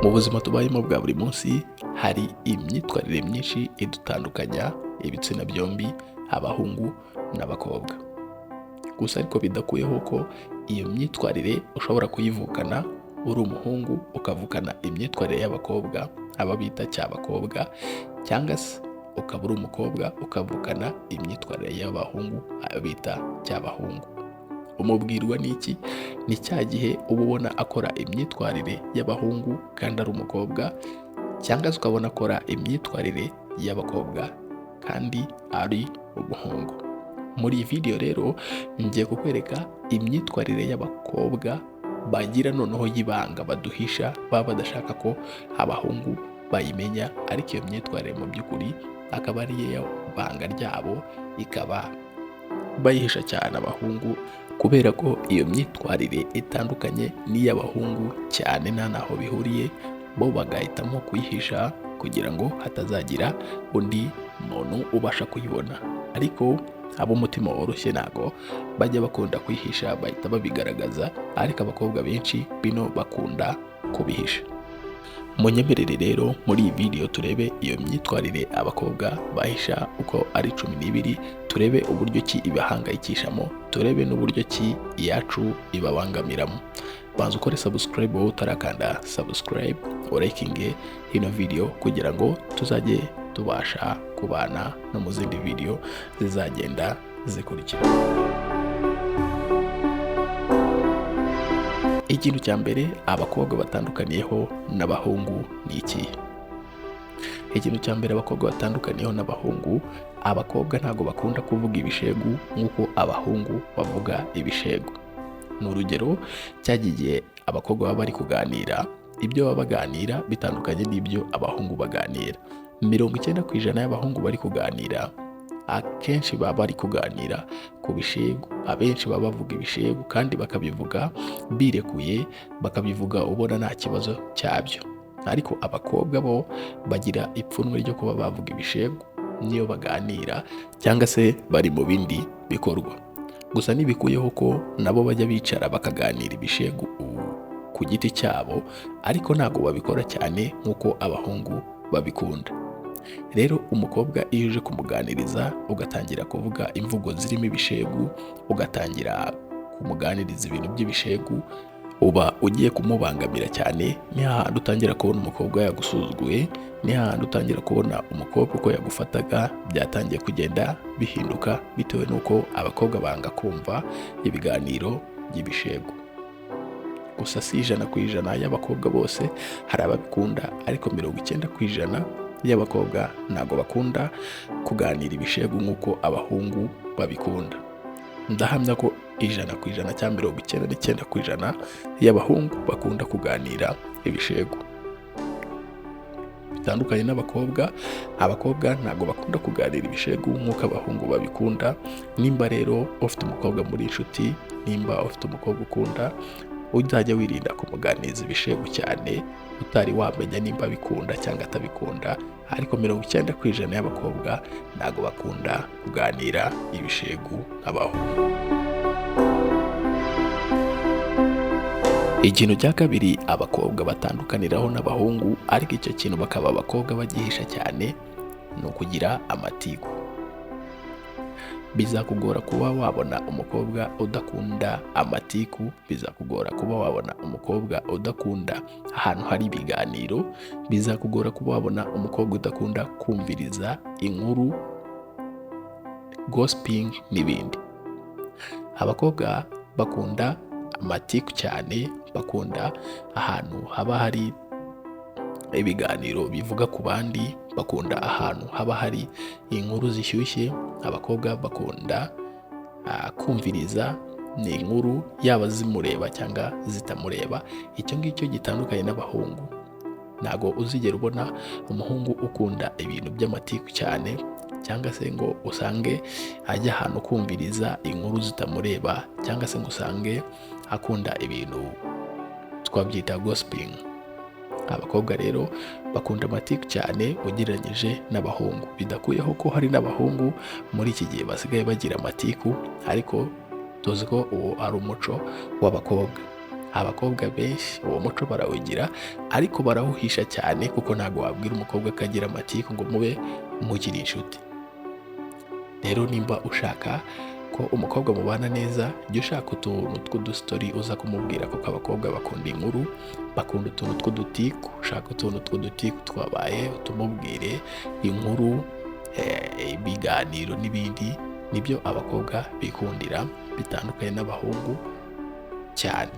Mu buzima tubayemo bwa buri munsi hari imyitwarire myinshi idutandukanya ibitsina byombi, abahungu n'abakobwa. Gusa ariko bidakuyeho ko iyo myitwarire ushobora kuyivukana uri umuhungu, ukavukana imyitwarire y'abakobwa, aba bita cyabakobwa, cyangwa se ukaba uri umukobwa ukavukana imyitwarire y'abahungu, aba bita cyabahungu. Umubwirwa n'iki? Ni cya gihe uba ubona akora imyitwarire y'abahungu kandi ari umukobwa, cyangwa se ukabona akora imyitwarire y'abakobwa kandi ari umuhungu. Muri iyi video rero ngiye kukwereka imyitwarire y'abakobwa bagira noneho y'ibanga baduhisha, baba badashaka ko abahungu bayimenya, ariko iyo myitwarire mu by'ukuri akaba ari yo banga ryabo, ikaba bayihisha cyane abahungu kubera ko iyo myitwarire itandukanye n'iy'abahungu cyane, nta naho bihuriye, bo bagahitamo kuyihisha kugira ngo hatazagira undi muntu ubasha kuyibona. Ariko ab'umutima woroshye ntago bajya bakunda kwihisha, bahita babigaragaza, ariko abakobwa benshi bino bakunda kubihisha. Munyemerere rero muri iyi video turebe iyo myitwarire abakobwa bahisha uko ari 12, turebe uburyo ki ibahangayikishamo, turebe n'uburyo ki iyacu ibabangamiramo. Banza ukore subscribe wowe utarakanda subscribe, urayikinge ino video kugira ngo tuzajye tubasha kubana no mu zindi video zizagenda zikurikira. Ikintu cya mbere abakobwa batandukaniyeho n'abahungu ni iki? Ikintu cya mbere abakobwa batandukaniyeho n'abahungu, abakobwa ntabwo bakunda kuvuga ibishegu nk'uko abahungu bavuga ibishegu. Ni urugero, cyagiye igihe abakobwa baba bari kuganira, ibyo baba baganira bitandukanye n'ibyo abahungu baganira. 90% y'abahungu bari kuganira, akenshi baba bari kuganira ku bishegu, abenshi baba bavuga ibishegu kandi bakabivuga birekuye, bakabivuga ubona nta kibazo cyabyo. Ariko abakobwa bo bagira ipfunwe ryo kuba bavuga ibishegu n'iyo baganira cyangwa se bari mu bindi bikorwa. Gusa ntibikuyeho ko nabo bajya bicara bakaganira ibishegu ku giti cyabo, ariko ntabwo babikora cyane nk'uko abahungu babikunda. Rero umukobwa iyo uje kumuganiriza ugatangira kuvuga imvugo zirimo ibishegu, ugatangira kumuganiriza ibintu by'ibishegu, uba ugiye kumubangamira cyane. Ni hahandi utangira kubona umukobwa yagusuzuguye, ni hahandi utangira kubona umukobwa uko yagufataga byatangiye kugenda bihinduka, bitewe n'uko abakobwa banga kumva ibiganiro by'ibishegu. Gusa si 100% y'abakobwa bose, hari ababikunda, ariko 90% y'abakobwa ntabwo bakunda kuganira ibishegu nk'uko abahungu babikunda. Ndahamya ko 100% cyangwa 99% y'abahungu bakunda kuganira ibishegu. Bitandukanye n'abakobwa, abakobwa ntabwo bakunda kuganira ibishegu nk'uko abahungu babikunda. Nimba rero ufite umukobwa muri inshuti, nimba ufite umukobwa ukunda, uzajya wirinda kumuganiriza ibishegu cyane utari wamenya nimba abikunda cyangwa atabikunda. Ariko 90% y'abakobwa ntabwo bakunda kuganira ibishegu nk'abahungu. Ikintu cya kabiri abakobwa batandukaniraho n'abahungu, ariko icyo kintu bakaba abakobwa bagihisha cyane, ni ukugira amatiku. Bizakugora kuba wabona umukobwa udakunda amatiku, bizakugora kuba wabona umukobwa udakunda ahantu hari ibiganiro, bizakugora kuba wabona umukobwa udakunda kumviriza inkuru, gossiping n'ibindi. Abakobwa bakunda amatiku cyane, bakunda ahantu haba hari ibiganiro bivuga ku bandi, bakunda ahantu haba hari inkuru zishyushye. Abakobwa bakunda kumviriza ni inkuru yaba zimureba cyangwa zitamureba. Icyo ngicyo gitandukanye n'abahungu. Ntabwo uzigera ubona umuhungu ukunda ibintu by'amatiku cyane, cyangwa se ngo usange ajya ahantu kumviriza inkuru zitamureba, cyangwa se ngo usange akunda ibintu twabyita gossiping. Abakobwa rero bakunda amatiku cyane ugereranyije n'abahungu. Bidakuyeho ko hari n'abahungu muri iki gihe basigaye bagira amatiku, ariko tuzi ko uwo ari umuco w'abakobwa. Abakobwa benshi uwo muco barawugira, ariko barawuhisha cyane, kuko ntabwo wabwira umukobwa ko agira amatiku ngo mube mukiri inshuti. Rero nimba ushaka ko umukobwa mubana neza, jya ushaka utuntu tw'udustory uza kumubwira, kuko abakobwa bakunda inkuru, bakunda utuntu tw'udutiku. Ushaka utuntu tw'udutiku twabaye utumubwire, inkuru, ibiganiro n'ibindi, nibyo abakobwa bikundira, bitandukanye n'abahungu cyane.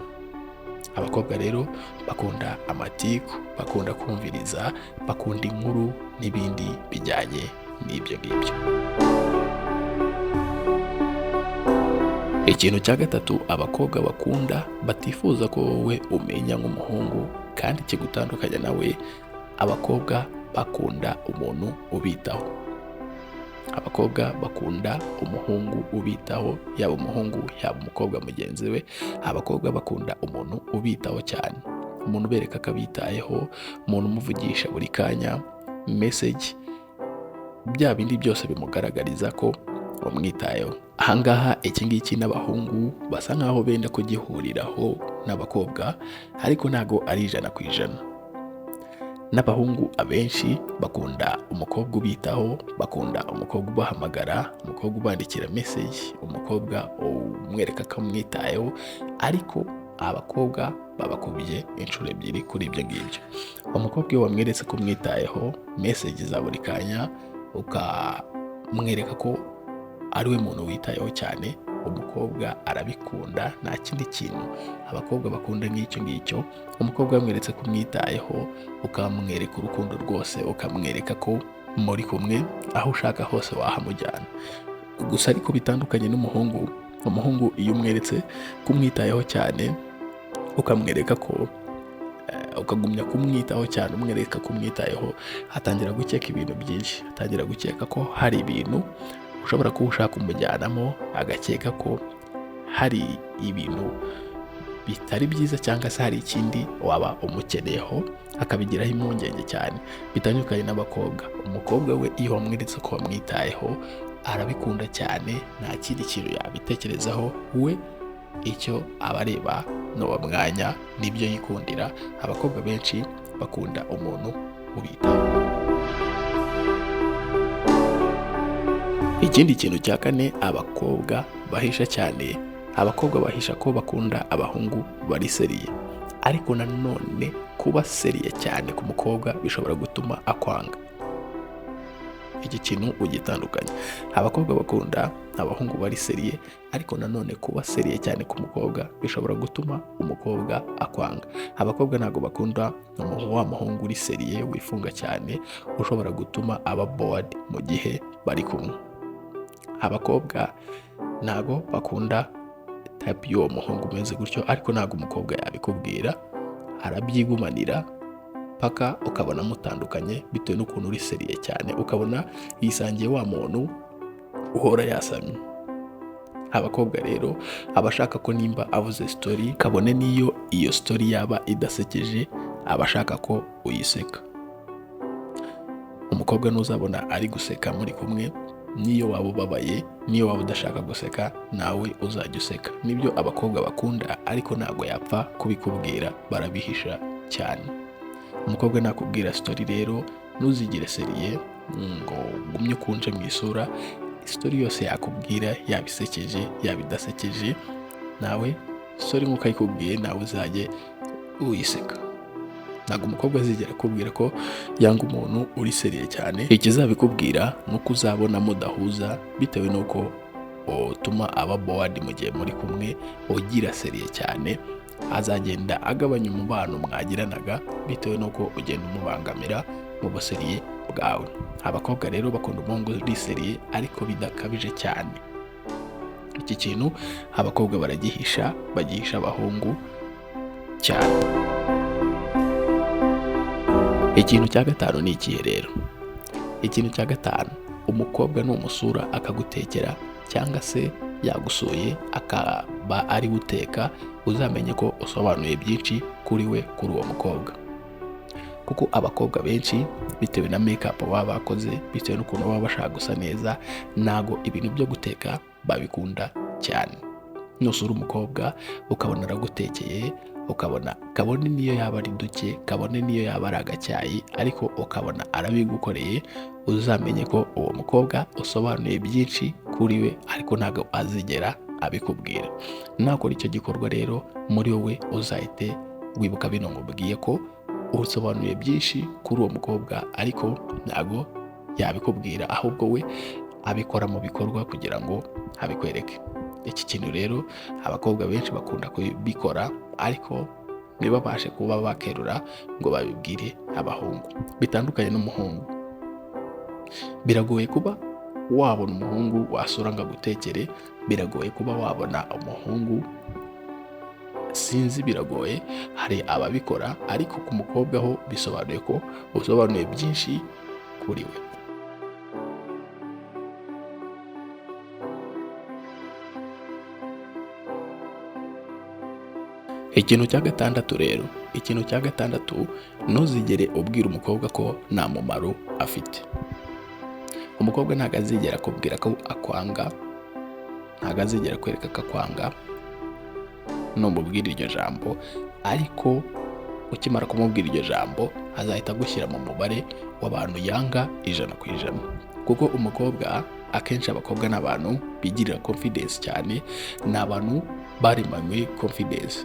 Abakobwa rero bakunda amatiku, bakunda kumviriza, bakunda inkuru n'ibindi bijyanye n'ibyo ngibyo. Ikintu cya gatatu abakobwa bakunda batifuza ko wowe umenya nk'umuhungu kandi kigutandukanya nawe, abakobwa bakunda umuntu ubitaho. Abakobwa bakunda umuhungu ubitaho, yaba umuhungu yaba umukobwa mugenzi we. Abakobwa bakunda umuntu ubitaho cyane, umuntu ubereka ko abitayeho, umuntu umuvugisha buri kanya, message, bya bindi byose bimugaragariza ko wamwitayeho. Ahangaha iki ngiki n'abahungu basa nkaho benda kugihuriraho n'abakobwa, ariko ntago ari 100%. N'abahungu abenshi bakunda umukobwa ubitaho, bakunda umukobwa ubahamagara, umukobwa ubandikira message, umukobwa umwereka ko amwitayeho, ariko abakobwa babakubye inshuro 2 kuri ibyo ngibyo. Umukobwa iyo wamweretse ko umwitayeho, message za buri kanya, ukamwereka ko ari we muntu witayeho cyane, umukobwa arabikunda. Nta kindi kintu abakobwa bakunda nk'icyo ngicyo. Umukobwa wamweretse ko umwitayeho, ukamwereka urukundo rwose, ukamwereka ko muri kumwe, aho ushaka hose wahamujyana. Gusa ariko bitandukanye n'umuhungu, umuhungu iyo umweretse ko umwitayeho cyane, ukamwereka ko ukagumya kumwitaho cyane, umwereka ko umwitayeho, atangira gukeka ibintu byinshi, atangira gukeka ko hari ibintu ushobora kuba ushaka kumujyanamo, agakeka ko hari ibintu bitari byiza cyangwa se hari ikindi waba umukeneyeho, akabigiraho impungenge cyane. Bitandukanye n'abakobwa, umukobwa we iyo wamweretse ko wamwitayeho arabikunda cyane, nta kindi kintu yabitekerezaho, we icyo aba areba ni uwo mwanya, nibyo yikundira. Abakobwa benshi bakunda umuntu ubitaho. Ikindi kintu cya kane abakobwa bahisha cyane, abakobwa bahisha ko bakunda abahungu bari seriye. Ariko nanone kuba seriye cyane ku mukobwa bishobora gutuma akwanga. Iki kintu ugitandukanye. Abakobwa bakunda abahungu bari seriye, ariko nanone kuba seriye cyane ku mukobwa bishobora gutuma umukobwa akwanga. Abakobwa ntabwo bakunda wa muhungu uri seriye wifunga cyane, ushobora gutuma aba bored mu gihe bari kumwe. Abakobwa ntabwo bakunda type y'uwo muhungu umeze gutyo, ariko ntabwo umukobwa yabikubwira, arabyigumanira paka ukabona mutandukanye bitewe n'ukuntu uri seriye cyane, ukabona yisangiye wa muntu uhora yasamye. Abakobwa rero abashaka ko nimba avuze story, kabone n'iyo iyo story yaba idasekeje, abashaka ko uyiseka. Umukobwa ntuzabona ari guseka muri kumwe, niyo waba ubabaye, niyo waba udashaka guseka, nawe uzajya useka. Nibyo abakobwa bakunda, ariko ntabwo yapfa kubikubwira, barabihisha cyane. Umukobwa nakubwira story rero, ntuzigire seriye ngo ugumye ukunje mu isura. Story yose yakubwira, yaba isekeje yaba idasekeje, nawe story nk'uko ayikubwiye nawe uzajye uyiseka. Ntabwo umukobwa azigera akubwira ko yanga umuntu uri seriye cyane. Ikizabikubwira ni uko uzabona mudahuza, bitewe n'uko utuma aba bored mu gihe muri kumwe, ugira seriye cyane, azagenda agabanya umubano mwagiranaga bitewe n'uko ugenda umubangamira mu buseriye bwawe. Abakobwa rero bakunda umuhungu uri seriye ariko bidakabije cyane. Iki kintu abakobwa baragihisha, bagihisha abahungu cyane. Ikintu cya gatanu ni ikihe rero? Ikintu cya gatanu, umukobwa numusura akagutekera cyangwa se yagusuye akaba ari guteka, uzamenye ko usobanuye byinshi kuri we, kuri uwo mukobwa. Kuko abakobwa benshi bitewe na make up baba bakoze, bitewe n'ukuntu baba bashaka gusa neza, ntago ibintu byo guteka babikunda cyane. Nusura umukobwa ukabona aragutekeye, Ukabona kabone niyo yaba ari duke, kabone niyo yaba ari agacyayi, ariko ukabona arabigukoreye, uzamenye ko uwo mukobwa usobanuye byinshi kuri we, ariko ntabwo azigera abikubwira. Nakora icyo gikorwa rero, muri wowe uzahite wibuka bino nkubwiye, ko usobanuye byinshi kuri uwo mukobwa, ariko ntabwo yabikubwira, ahubwo we abikora mu bikorwa kugira ngo abikwereke. Iki kintu rero abakobwa benshi bakunda kubikora, ariko ntibabashe kuba bakerura ngo babibwire abahungu. Bitandukanye n'umuhungu, biragoye kuba wabona umuhungu wasura ngo agutekere, biragoye kuba wabona umuhungu, sinzi, biragoye, hari ababikora, ariko ku mukobwa ho bisobanuye ko usobanuye byinshi kuri we. Ikintu cya gatandatu rero, ikintu cya gatandatu, ntuzigere ubwira umukobwa ko nta mumaro afite. Umukobwa ntabwo azigera akubwira ko akwanga, ntabwo azigera akwereka ko akwanga numubwira iryo jambo, ariko ukimara kumubwira iryo jambo azahita agushyira mu mubare w'abantu yanga 100%. Kuko umukobwa, akenshi abakobwa ni abantu bigirira confidence cyane, ni abantu baremanywe confidence.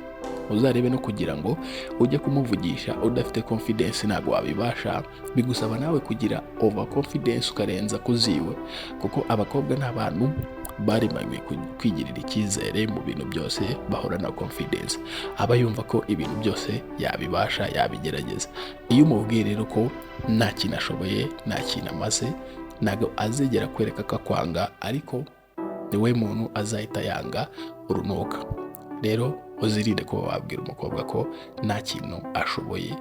Uzarebe no kugira ngo ujye kumuvugisha udafite confidence ntabwo wabibasha, bigusaba nawe kugira over confidence ukarenza kuziwe, kuko abakobwa ni abantu baremanywe kwigirira icyizere mu bintu byose, bahorana confidence, aba yumva ko ibintu byose yabibasha, yabigerageza. Iyo umubwiye rero ko nta kintu ashoboye, nta kintu amaze, ntabwo azigera akwereka ko akwanga, ariko ni we muntu azahita yanga urunuka. Rero uzirinde kuba wabwira umukobwa ko nta kintu ashoboye,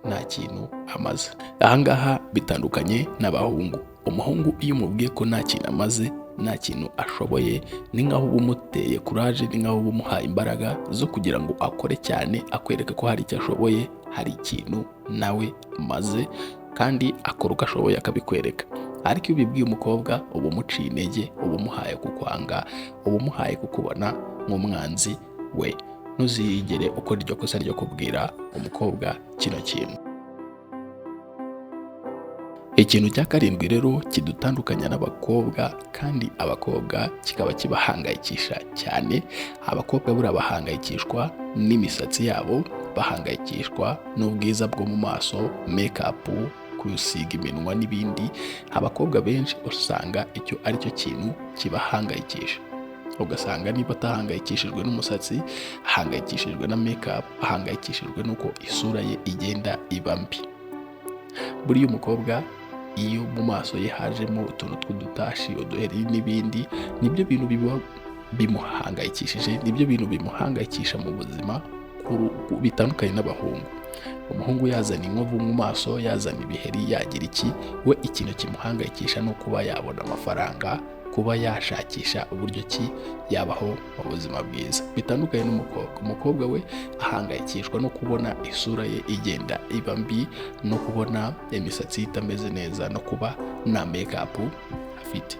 nta kintu amaze. Ahangaha bitandukanye n'abahungu. Umuhungu iyo umubwiye ko nta kintu amaze, nta kintu ashoboye, ni nkaho uba umuteye kuraje, ni nkaho uba umuhaye imbaraga zo kugira ngo akore cyane, akwereke ko hari icyo ashoboye, hari ikintu nawe amaze, kandi akora uko ashoboye akabikwereka. Ariko iyo ubibwiye umukobwa uba umuciye intege, uba umuhaye kukwanga, uba umuhaye kukubona nk'umwanzi we. Ntuzigere ukora iryo kosa ryo kubwira umukobwa kino kintu. Ikintu cya karindwi rero kidutandukanya n'abakobwa, kandi abakobwa kikaba kibahangayikisha cyane, abakobwa buriya bahangayikishwa n'imisatsi yabo, bahangayikishwa n'ubwiza bwo mu maso, make-up, gusiga iminwa n'ibindi. Abakobwa benshi usanga icyo ari cyo kintu kibahangayikisha. Ugasanga niba atahangayikishijwe n'umusatsi, ahangayikishijwe na make-up, ahangayikishijwe n'uko isura ye igenda iba mbi. Buriya umukobwa iyo mu maso ye hajemo utuntu tw'udutashi, uduheri n'ibindi, nibyo bintu biba bimuhangayikishije, nibyo bintu bimuhangayikisha mu buzima bitandukanye n'abahungu. Umuhungu yazana inkovu mu maso, yazana ibiheri, yagira iki, we ikintu kimuhangayikisha ni ukuba yabona amafaranga, kuba yashakisha uburyo ki yabaho mu buzima bwiza. Bitandukanye n'umukobwa. Umukobwa we ahangayikishwa no kubona isura ye igenda iba mbi, no kubona imisatsi ye itameze neza, no kuba nta make-up afite.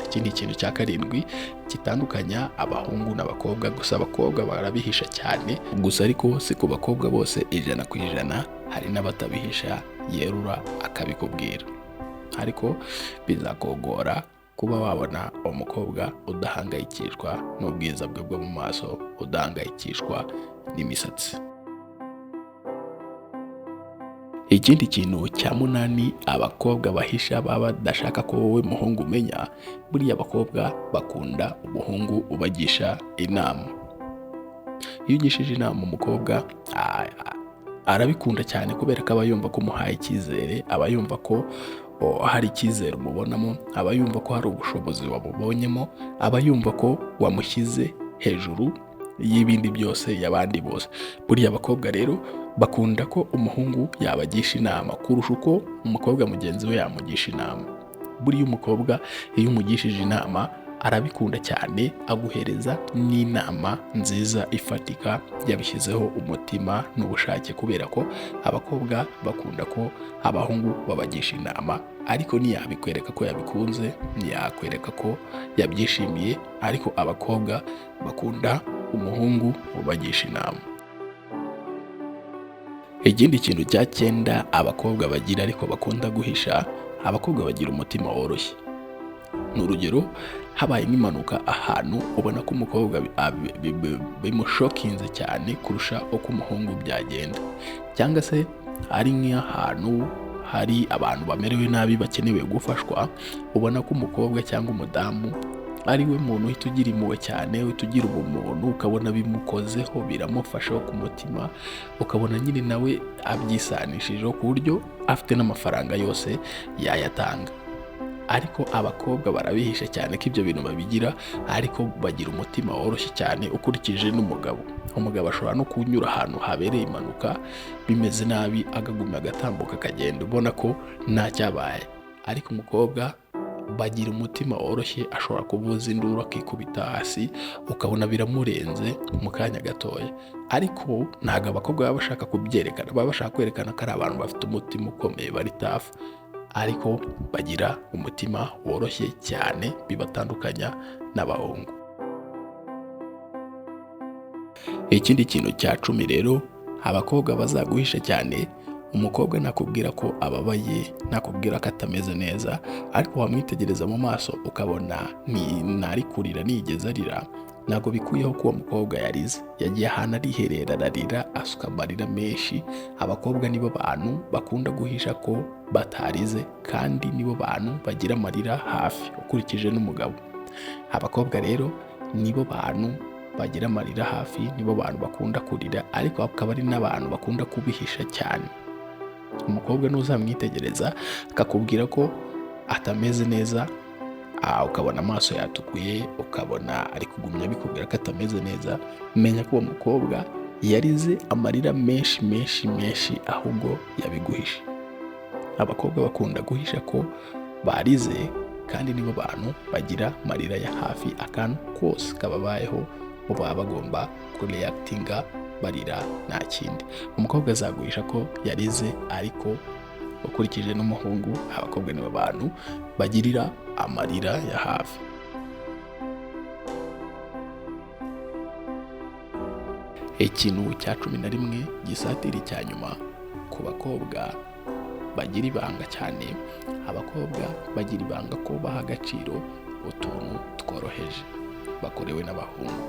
Iki ni ikintu cya karindwi gitandukanya abahungu n'abakobwa. Gusa abakobwa barabihisha cyane, gusa ariko si ku bakobwa bose 100%, hari n'abatabihisha yerura akabikubwira. Ariko bizakugora kuba wabona umukobwa udahangayikishwa n'ubwiza bwe bwo mu maso, udahangayikishwa n'imisatsi. Ikindi kintu cya munani abakobwa bahisha baba badashaka ko wowe muhungu umenya, buriya abakobwa bakunda umuhungu ubagisha inama. Iyo ugishije inama umukobwa arabikunda cyane, kubera ko aba yumva ko umuhaye icyizere, aba yumva ko hari icyizere umubonamo, aba yumva ko hari ubushobozi wamubonyemo, aba yumva ko wamushyize hejuru y'ibindi byose, y'abandi bose. Buriya abakobwa rero bakunda ko umuhungu yabagisha inama kurusha uko umukobwa mugenzi we yamugisha inama. Buriya umukobwa iyo umugishije inama arabikunda cyane, aguhereza n'inama nziza ifatika yabishyizeho umutima n'ubushake, kubera ko abakobwa bakunda ko abahungu babagisha inama, ariko ntiyabikwereka ko yabikunze, ntiyakwereka ko yabyishimiye, ariko abakobwa bakunda umuhungu ubagisha inama. Ikindi kintu cya cyenda abakobwa bagira ariko bakunda guhisha, abakobwa bagira umutima woroshye. Ni urugero, habaye nk'impanuka ahantu, ubona ko umukobwa bimushokinze cyane kurusha uko umuhungu byagenda, cyangwa se ari nk'ahantu hari abantu bamerewe nabi bakenewe gufashwa, ubona ko umukobwa cyangwa umudamu ari we muntu uhita ugira impuhwe cyane, uhita ugira ubumuntu, ukabona bimukozeho, biramufashaho ku mutima, ukabona nyine nawe abyisanishijeho ku buryo afite n'amafaranga yose yayatanga. Ariko abakobwa barabihisha cyane ko ibyo bintu babigira, ariko bagira umutima woroshye cyane ukurikije n'umugabo. Umugabo ashobora no kunyura ahantu habereye impanuka bimeze nabi, akaguma agatambuka akagenda, ubona ko nta cyabaye. Ariko umukobwa bagira umutima woroshye, ashobora kuvuza induru akikubita hasi, ukabona biramurenze mu kanya gatoya. Ariko ntabwo abakobwa baba bashaka kubyerekana, baba bashaka kwerekana ko ari abantu bafite umutima ukomeye, bari tough, ariko bagira umutima woroshye cyane bibatandukanya n'abahungu. Ikindi kintu cya 10 rero abakobwa bazaguhisha cyane, umukobwa nakubwira ko ababaye, nakubwira ko atameze neza, ariko wamwitegereza mu maso ukabona ntari kurira, nigeze arira, ntabwo bikuyeho ko uwo mukobwa yarize. Yagiye ahantu ariherera, ararira, asuka amarira menshi. Abakobwa nibo bantu bakunda guhisha ko batarize, kandi nibo bantu bagira amarira hafi ukurikije n'umugabo. Abakobwa rero nibo bantu bagira amarira hafi, nibo bantu bakunda kurira, ariko akaba ari n'abantu bakunda kubihisha cyane. Umukobwa ntuzamwitegereza akakubwira ko atameze neza, ukabona amaso yatukuye, ukabona ari kugumya bikubwira ko atameze neza, menya ko uwo mukobwa yarize amarira menshi menshi menshi, ahubwo yabiguhishe. Abakobwa bakunda guhisha ko barize, kandi nibo bantu bagira amarira ya hafi, akantu kose kababayeho bo baba bagomba kureactinga barira, nta kindi. Umukobwa azaguhisha ko yarize, ariko ukurikije n'umuhungu, abakobwa nibo bantu bagirira amarira ya hafi. Ikintu cya 11 gisatira icya nyuma ku bakobwa bagira ibanga cyane, abakobwa bagira ibanga ko baha agaciro utuntu tworoheje bakorewe n'abahungu.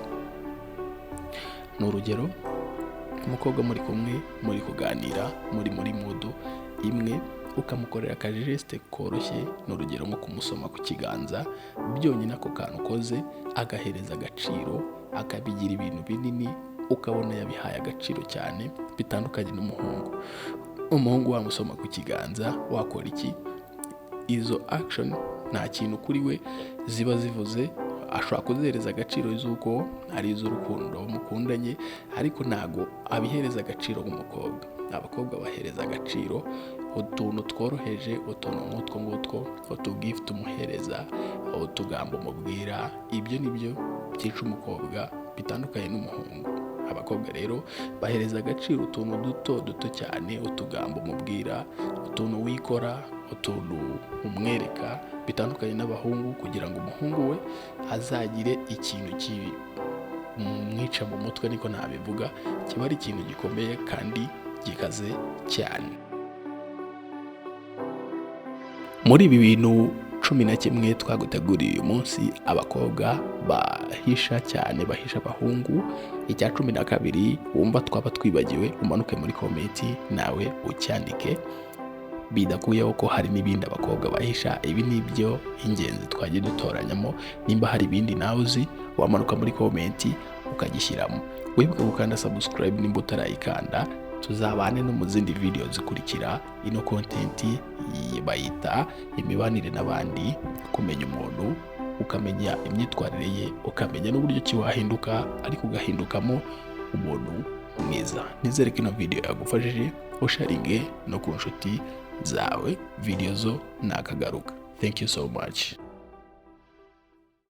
Ni urugero, umukobwa muri kumwe, muri kuganira, muri mood imwe, ukamukorera akajeste koroshye, ni urugero nko kumusoma ku kiganza, byonyine ako kantu ukoze agahereza agaciro, akabigira ibintu binini, ukabona yabihaye agaciro cyane, bitandukanye n'umuhungu. Umuhungu wamusoma ku kiganza wakora iki? Izo action nta kintu kuri we ziba zivuze, ashobora kuzihereza agaciro z'uko ari iz'urukundo mukundanye, ariko ntago abihereza agaciro nk'umukobwa. Abakobwa bahereza agaciro utuntu tworoheje, utuntu nk'utwo ngutwo, utugift umuhereza, utugambo umubwira, ibyo ni byo byica umukobwa bitandukanye n'umuhungu. Abakobwa rero bahereza agaciro utuntu duto duto cyane, utugambo umubwira, utuntu wikora, utuntu umwereka, bitandukanye n'abahungu, kugira ngo umuhungu we azagire ikintu kimwica mu mutwe, niko nabivuga, kiba ari ikintu gikomeye kandi gikaze cyane. Muri ibi bintu 11 twaguteguriye uyu munsi, abakobwa bahisha cyane, bahisha abahungu. Icya 12 wumva twaba twibagiwe, umanuke muri comment nawe ucyandike, bidakuyeho ko hari n'ibindi abakobwa bahisha. Ibi ni byo ingenzi twagiye dutoranyamo, nimba hari ibindi nawe uzi wamanuka muri comment ukagishyiramo. Wibuke gukanda subscribe nimba utarayikanda, tuzabane no mu zindi video zikurikira. Ino content bayita imibanire n'abandi, kumenya umuntu, ukamenya imyitwarire ye, ukamenya n'uburyo ki wahinduka, ariko ugahindukamo umuntu mwiza. Nizere ko ino video yagufashije, usharinge no ku nshuti zawe, video zo nakagaruka. Thank you so much.